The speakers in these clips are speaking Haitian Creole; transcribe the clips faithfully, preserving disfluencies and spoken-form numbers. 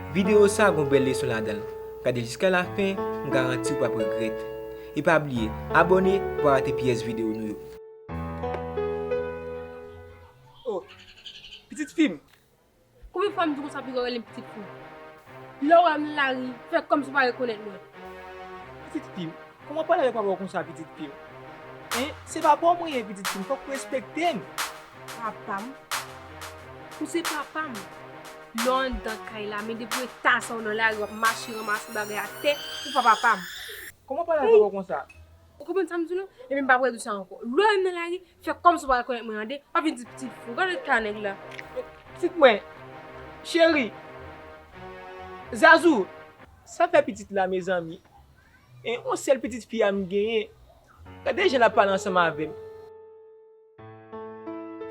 Videyo sa gon bèl leson ladan l. Gade l jiska lafen, m garanti w p ap regrèt. E pa bliye, abòne pou pa rate pyès videyo nou yo. Oh, pitit fi m. Konbyen fwa m di w konsa piga w rele m pitit fi w? Lè w wè m nan lari, fè kòmsi w pa rekonèt mwen. Pitit fi m, kòman w pale avèk papa w konsa pitit fi m? Hein? Se papa w mwen ye pitit fi m, fòk ou respekte m. Papa m? Ou se papa m. Lè w anndan kay la, men depi w wè ta sa w nan lari, w ap mache ranmase bagay atè, ou pa papa m. Kòman w pale avèk papa w konsa? Ou konprann sa m di w la? Ebyen m pa prè di w sa ankò. Lè w wè m nan lari, fè kòmsi w pa rekonèt mwen tande. W ap vin di pitit fi w. Gade eta nèg la. Pitit mwen. Cheri. Zazou. Sa fè pitit la, mezanmi. E yon sèl pitit fi a m genyen. Gade jan l ap pale ansanm avè m.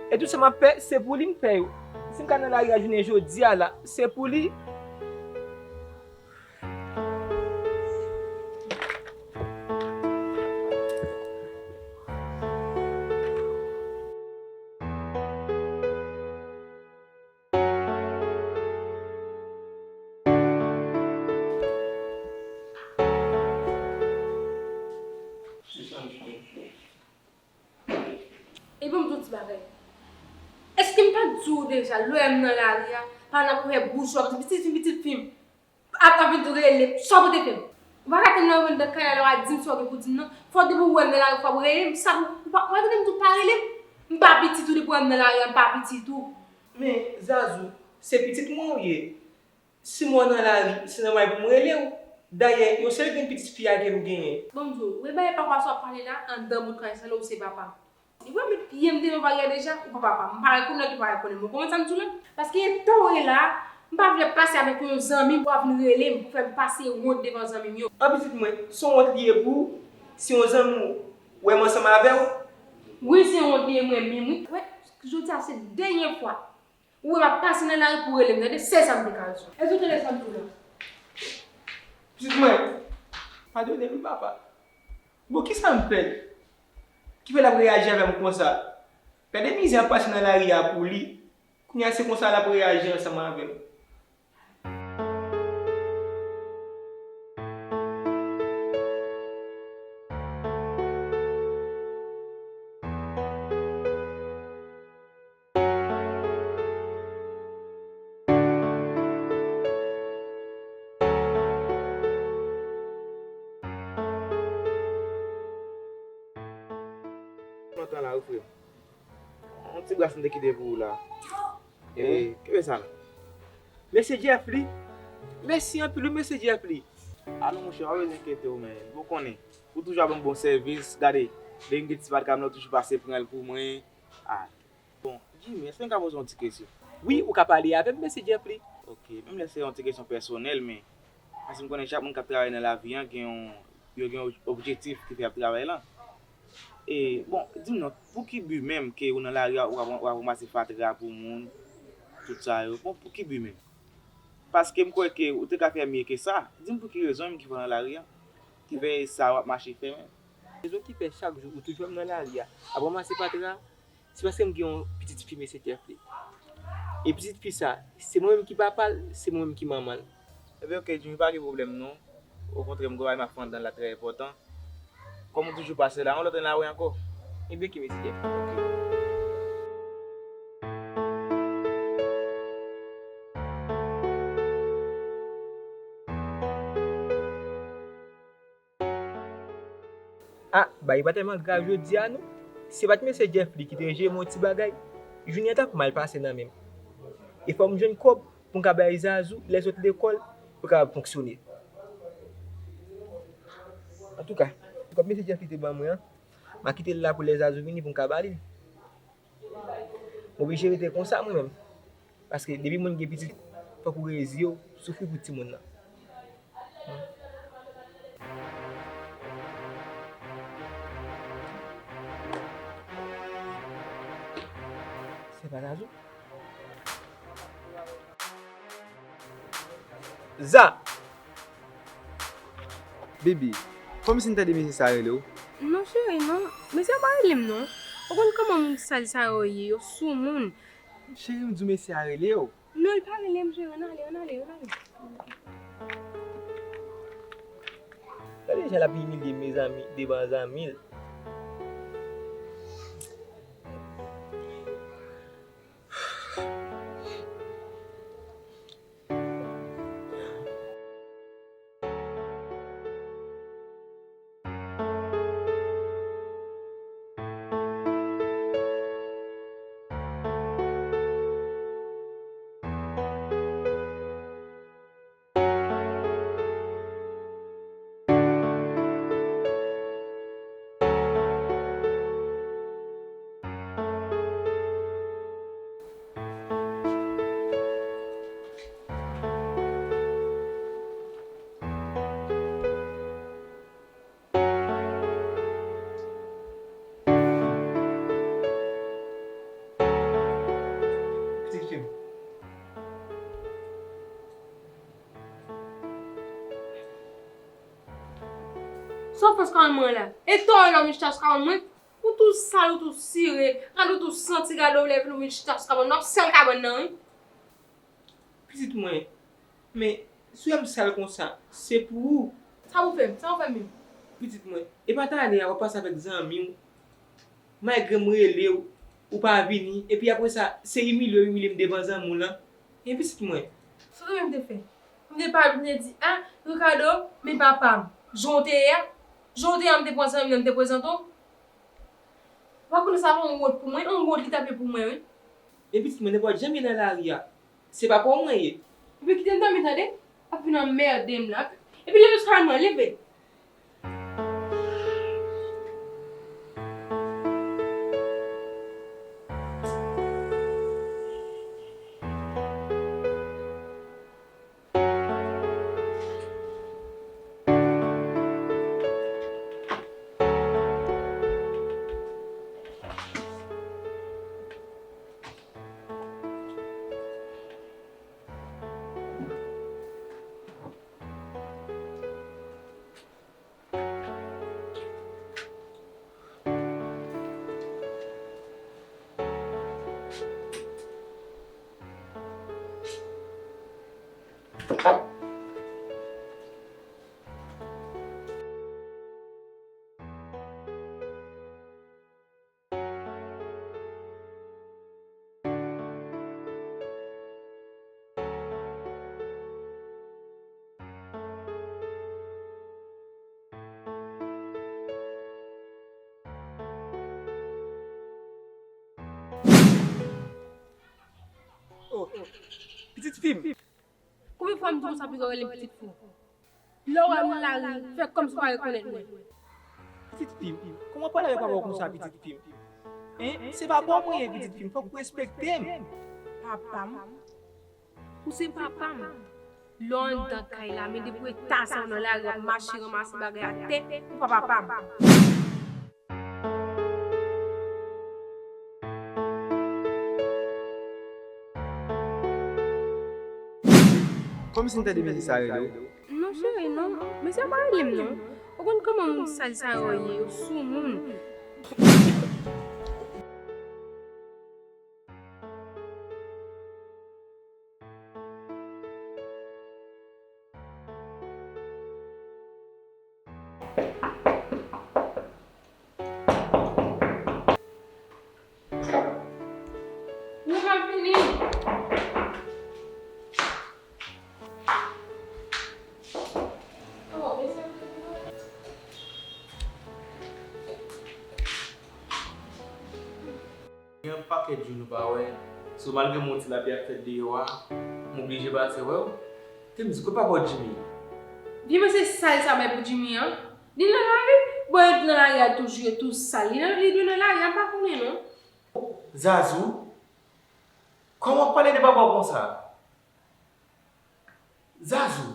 E tout sa m ap fè, se pou li m fè yo. Si m ka nan lari a jounen jodi a la, se pou li. E bon, m di w ti bagay. Èske m pa t di w deja, lè w wè m nan lari a, pa nan pou fè bouch w ap di pitit fi m, pitit fi m. Ap, ap vin tou rele m, sa w pote fè m? Ou pa ka tann lè w vin nan kay la, lè w a di m sa w gen pou di m nan. Fò depi w wè m nan lari, fò w rele m, sa pou, ou pa, ou pa tande m di w pa rele m? M pa pitit ou depi w wè m nan lari a, m pa pitit ou. Men, Zazou, se pitit mwen ou ye. Si m wè w nan lari, se nòmal pou m rele w. Dayè, yon sèl grenn pitit fi a ke m genyen. Bon, m di w, men bagay papa sa w ap pale la, anndan bout kay sa la, ou se papa m. Depi w met pye m devan baryè deja, ou pa papa m. M pa rekonèt ou, pa rekonèt mwen. Ou konprann sa m di w la? Paske tan w ye la, m pa vle pase avèk yon zanmi m pou w ap vin rele m, pou fè m pase wont devan zanmi m yo. An pitit mwen, se yon wont li ye pou w, si yon zanmi w wè m ansanm avè w? Wi, se yon wont li ye mwen menm, wi. Wè, jodi a se dènye fwa. Ou wè m ap pase nan lari pou w rele m, tande? Sèl sa m te ka di w. Èske w tande sa m di w la? Pitit mwen, padone m, papa. Bon, kisa m fè l? Ki fè l ap reyaji avè m konsa? Gade mizè m ap pase nan lari a pou li. Kounye a se konsa l ap reyaji ansanm avè m. Lontan la wi, frè m. Yon ti bras m te kite pou ou la. E, kenbe sa la. Mesye Jeff li. Mèsi anpil wi, mesye Jeff li. A non, monchè, pa bezwen enkyete w, men. Ou konnen, ou toujou ap ban m bon sèvis. Gade, lè m gen ti pa t ka m nan, ou toujou pase pran l pou mwen. A. Bon, Jimmy, èske m ka poze w yon ti kesyon? Wi, ou ka pale avè m, mesye Jeff li. Ok, menm lè se yon ti kesyon pèsonèl, men paske m konnen chak moun k ap travay nan lavi a gen yon, yo gen yon objektif ki fè y ap travay la. E, bon, di m non, pou ki bi menm ke ou nan lari a, w ap, w ap ranmase fatra pou moun, tout sa yo? Bon, pou ki bi menm? Paske m kwè ke ou te ka fè mye ke sa. Di m pou ki rezon menm ki fè w nan lari a, ki fè sa w ap mache fè menm? Rezon ki fè chak jou ou toujou wè m nan lari a, ap ranmase fatra, se paske m gen yon pitit fi, mesye Jeff li. E pitit fi sa, se mwen menm ki papa l, se mwen menm ki manman l. Ebyen, ok, Jimmy, pa gen pwoblèm non. Okontrè, m gen yon bagay m ap fè anndan l la trè enpòtan. Kòm ou toujou pase la, yon lòt lè n a wè ankò. Ebyen, ok, mesye Jeff. Ok. Ah, bagay pa tèlman grav jodi a non. Se pa t mesye Jeff li ki te jere m yon ti bagay. Jounen an t ap mal pase nan men m. E fò m jwenn kòb pou m ka bay Zazou lèzòt lekòl pou l kapab fonksyone. Antouka, kòb mesye Jeff li te ban mwen an, m a kite l la pou lè Zazou vini pou m ka ba li l. M oblije rete konsa mwen menm. Paske depi moun gen pitit, fòk ou reziye w soufri pou timoun nan. Se pa Zazou? Za! Baby, kòmsi m tande mesye sa rele w? Non, cheri, non. Mesye a pa rele m, non. Ou konn kòman moun sal sa yo ye, yo soumoun. Cheri, m di w mesye a rele w. Non, li pa rele m, cheri. Ann ale, ann ale, ann ale. Deja l ap imilye mezanmi devan zanmi l. Pitit fi m. Sa w fè sou kabann mwen la? E tò lè w vin chita sou kabann mwen? Ou tou sal, ou tou sire, gade ou tou santi, gade w lè vin ou vin chita sou kabann mwen, w ap sal kabann nan, wi. Pitit mwen, men si w wè m sal konsa, se pou ou. Sa pou fè m? Sa pou fè m menm? Pitit mwen, e pa talè a w ap pase avèk zanmi w. Malgre m rele w, ou pa vini. Epi apre sa, se imilye w imilye m devan zanmi w lan. Hein, pitit mwen. Sa w te menm te fè? M te pale, m te di, a, Ricardo, men papa m. Jan w te ye a, jan w te ye a, m te pran zanmi w, m te prezante w. Ou pa konnen sa pa yon wont pou mwen, yon wont li t ap ye pou mwen, wi. Men pitit mwen, nenpòt jan m ye nan lari a, se papa w mwen ye. Epi kite m dòmi tande, ap vin anmède m la. Epi leve sou kabann mwen, leve. Oh, pitit fi m. Konbyen fwa m di w konsa piga w rele m pitit fi w? Lè w wè m nan lari, fè kòmsi w pa rekonèt mwen. Pitit fi m, kòman w ap pale avèk papa w konsa, pitit fi m? Hein? Se papa w mwen ye, pitit fi m, fòk ou respekte m. Papa m? Ou se papa m. Lè w anndan kay la, men depi w eta sa w nan lari, w ap mache ranmase bagay atè, ou pa papa m. Kòmsi m tande mesye sa rele w? Non, cheri, non. Mesye a pa rele m, non. Ou konn kòman moun sal sa yo ye, yo soumoun. Nou pral fini. Gen yon pakèt jou nou pa wè. So, malgre m wè yon ti lapli ap fèt deyò a, m oblije pase wè w. Te m di, kote papa w Jimmy? Vye mesye sal sa bay pou Jimmy an. Li nan lari? Bon, yo nan lari a toujou, yo tou sal. Li nan, li dwe nan lari a, m pa konnen non. Zazou, kòman w ap pale de papa w konsa? Zazou,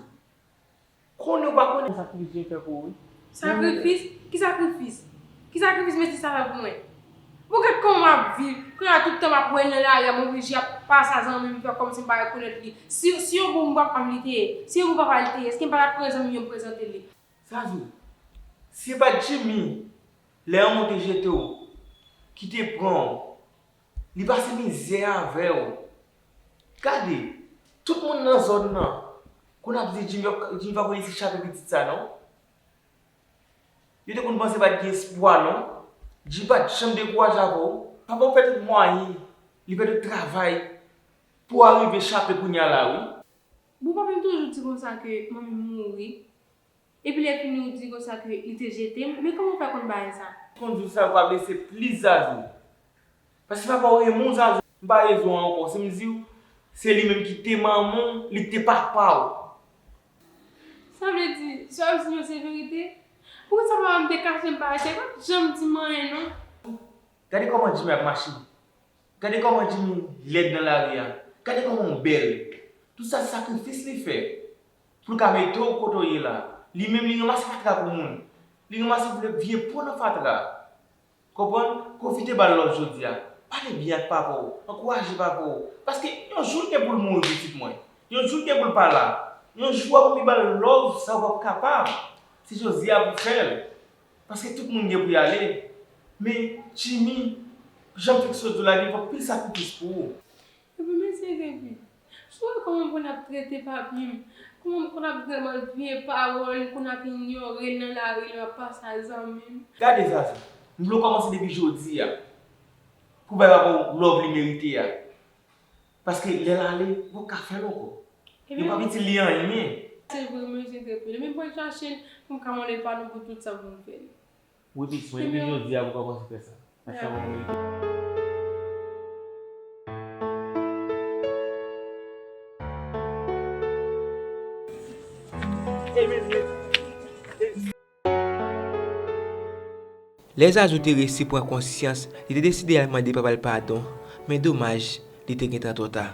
konnen ou pa konnen. Sakrifis Jimmy fè pou ou, wi. Sakrifis? Ki sakrifis? Ki sakrifis mesye sa fè pou mwen? Bon, gad kòman m ap viv. Kounye a tout tan m ap wè l nan lari a, m oblije ap pase a zanmi m, fè kòmsi m pa rekonèt li. Si, si yon bon moun papa m li te ye, si yon bon papa li te ye, èske m pa t ap pran zanmi m yo m prezante li? Zazou, si se pa t Jimmy, lè yon moun te jete w, ki te pran w, li pase mizè avè w. Gade, tout moun nan zòn nan, kounye a ap di Jimmy, Jimmy pa konn isi chape pitit sa non. Yo te konn panse pa t gen espwa non. Jimmy pa t janm dekouraje avè w. Papa w pèdi tout mwayen, li pèdi tout travay pou w arive chape kounye a la wi. Bon, papi m toujou di konsa ke manmi m mouri. Epi lè fini ou di konsa ke li te jete m. Men kòman w fè konn bagay sa? Konn jou sa yo pa blese plis Zazou. Paske papa w renmen w Zazou. M pa rezon an ankò. Si m di w, se li menm ki te manman w, li te papa w. Sa vle di, sa w ap di m yo se verite? Poukisa papa m te kache m bagay sa? Li pa t janm di m anyen non. Gade kòman Jimmy ap mache. Gade kòman Jimmy lèd nan lari a. Gade kòman w bèl. Tout sa se sakrifis li fè pou l ka mete w kote w ye la. Li menm li ranmase fatra pou moun. Li ranmase vye po nan fatra. Konprann? Pwofite ba l love jodi a. Pale byen ak papa w. Ankouraje papa w. Paske yon jou l gen pou l mouri pitit mwen. Yon jou l gen pou l pa la. Yon jou w ap anvi ba l love sa w p ap kapab. Se jodi a pou w fè l. Paske tout moun gen pou y ale. Men Jimmy, jan m te sot di w la, li fè anpil sakrifis pou ou. Epi mesye Grepi, si w wè kòman m konn ap trete papi m, kòman m konn ap di l mal vye pawòl, m konn ap inyore l nan lari lè m ap pase ak zanmi m. Gade Zazou, m vle w kòmanse depi jodi a pou w bay papa w love li merite a. Paske lè l ale, ou p ap ka fè l ankò. Yo p ap itil li anyen. Se vre mesye Grepi, men mwen chache l pou m ka mande padon pou tout sa pou m fè l. Wi pitit mwen, depi jodi a pou w kòmanse fè sa. Paske w ap anmède. Lè Zazou te resi pran konsyans, li te deside al mande papa l padon, men domaj, li te gentan twò ta.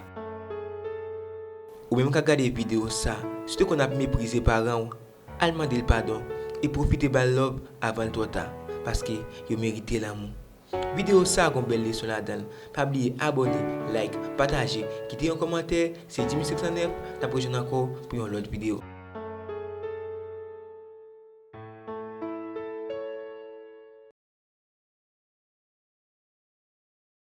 Ou menm k ap gade videyo sa, si w te konn ap meprize paran w, al mande l padon e pwofite ba l love avan l twò ta, paske yo merite lanmou. Videyo sa gon bèl leson ladan l. Pa bliye abòne, like, pataje, kite yon kòmantè. Se Jimmy senk san nèf, n ap rejwenn ankò pou yon lòt videyo.